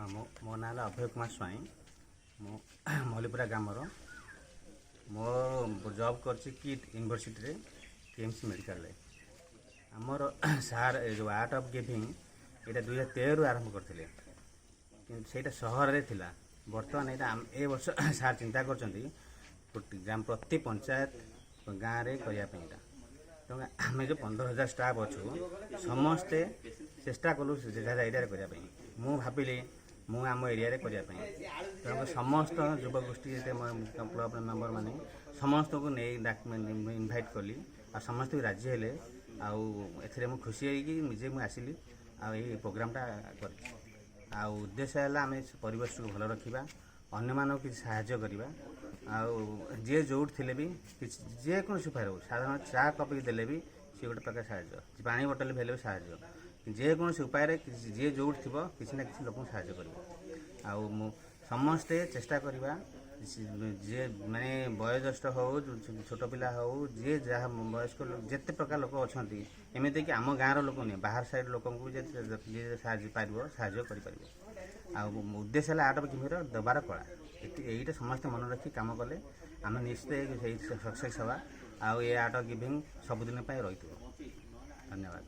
ହଁ, ମୋ ନାଁ ହେଲା ଅଭୟ କୁମାର ସ୍ୱାଇଁ। ମୁଁ ମଲ୍ଲିପୁରା ଗ୍ରାମର। ମୋ ଜବ୍ କରିଛି କିଟ୍ ୟୁନିଭର୍ସିଟିରେ, କେଏମ୍ସି ମେଡ଼ିକାଲରେ। ଆମର ସାର୍ ଏ ଯେଉଁ ଆର୍ଟ ଅଫ୍ ଗିଭିଂ, ଏଇଟା 2013ରୁ ଆରମ୍ଭ କରିଥିଲେ, କିନ୍ତୁ ସେଇଟା ସହରରେ ଥିଲା। ବର୍ତ୍ତମାନ ଏଇଟା ଏ ବର୍ଷ ସାର୍ ଚିନ୍ତା କରୁଛନ୍ତି ଗ୍ରାମ, ପ୍ରତି ପଞ୍ଚାୟତ, ଗାଁରେ କରିବା ପାଇଁ ଏଇଟା। ତେଣୁ ଆମେ ଯେଉଁ 15,000 ଷ୍ଟାଫ୍ ଅଛୁ, ସମସ୍ତେ ଚେଷ୍ଟା କଲୁ ଯେଝା ଏରିଆରେ କରିବା ପାଇଁ। ମୁଁ ଭାବିଲି ମୁଁ ଆମ ଏରିଆରେ କରିବା ପାଇଁ। ତେଣୁ ସମସ୍ତ ଯୁବଗୋଷ୍ଠୀ, ଯେତେ କ୍ଲବର ମେମ୍ବର ମାନେ, ସମସ୍ତଙ୍କୁ ନେଇ ଇନଭାଇଟ୍ କଲି ଆଉ ସମସ୍ତେ ବି ରାଜି ହେଲେ। ଆଉ ଏଥିରେ ମୁଁ ଖୁସି ହେଇକି ନିଜେ ମୁଁ ଆସିଲି ଆଉ ଏଇ ପ୍ରୋଗ୍ରାମଟା କରିଛି। ଆଉ ଉଦ୍ଦେଶ୍ୟ ହେଲା ଆମେ ପରିବେଶକୁ ଭଲ ରଖିବା, ଅନ୍ୟମାନଙ୍କୁ କିଛି ସାହାଯ୍ୟ କରିବା। ଆଉ ଯିଏ ଯେଉଁଠି ଥିଲେ ବି କିଛି ଯେକୌଣସି ଉପାୟରେ ହଉ, ସାଧାରଣ ଚା କପ୍ ବି ଦେଲେ ବି ସିଏ ଗୋଟେ ପ୍ରକାର ସାହାଯ୍ୟ, ପାଣି ବୋଟଲ ବି ହେଲେ ବି ସାହାଯ୍ୟ। ଯେକୌଣସି ଉପାୟରେ କିଛି, ଯିଏ ଯେଉଁଠି ଥିବ, କିଛି ନା କିଛି ଲୋକଙ୍କୁ ସାହାଯ୍ୟ କରିବ। ଆଉ ମୁଁ ସମସ୍ତେ ଚେଷ୍ଟା କରିବା, ଯିଏ ମାନେ ବୟୋଜ୍ୟେଷ୍ଠ ହଉ, ଛୋଟ ପିଲା ହଉ, ଯିଏ ଯାହା ବୟସ୍କ ଲୋକ, ଯେତେ ପ୍ରକାର ଲୋକ ଅଛନ୍ତି, ଏମିତିକି ଆମ ଗାଁର ଲୋକ ନୁହେଁ, ବାହାର ସାଇଡ଼ ଲୋକଙ୍କୁ ବି ଯିଏ ସାହାଯ୍ୟ ପାରିବ, ସାହାଯ୍ୟ କରିପାରିବ। ଆଉ ଉଦ୍ଦେଶ୍ୟ ହେଲା ଆର୍ଟ ଅଫ୍ ଗିଭିଂର ଦେବାର କଳା। ଏଇଟା ସମସ୍ତେ ମନେ ରଖି କାମ କଲେ ଆମେ ନିଶ୍ଚିତ ସେଇ ସକ୍ସେସ୍ ହେବା ଆଉ ଏ ଆର୍ଟ ଅଫ୍ ଗିଭିଂ ସବୁଦିନ ପାଇଁ ରହିଥିବ। ଧନ୍ୟବାଦ।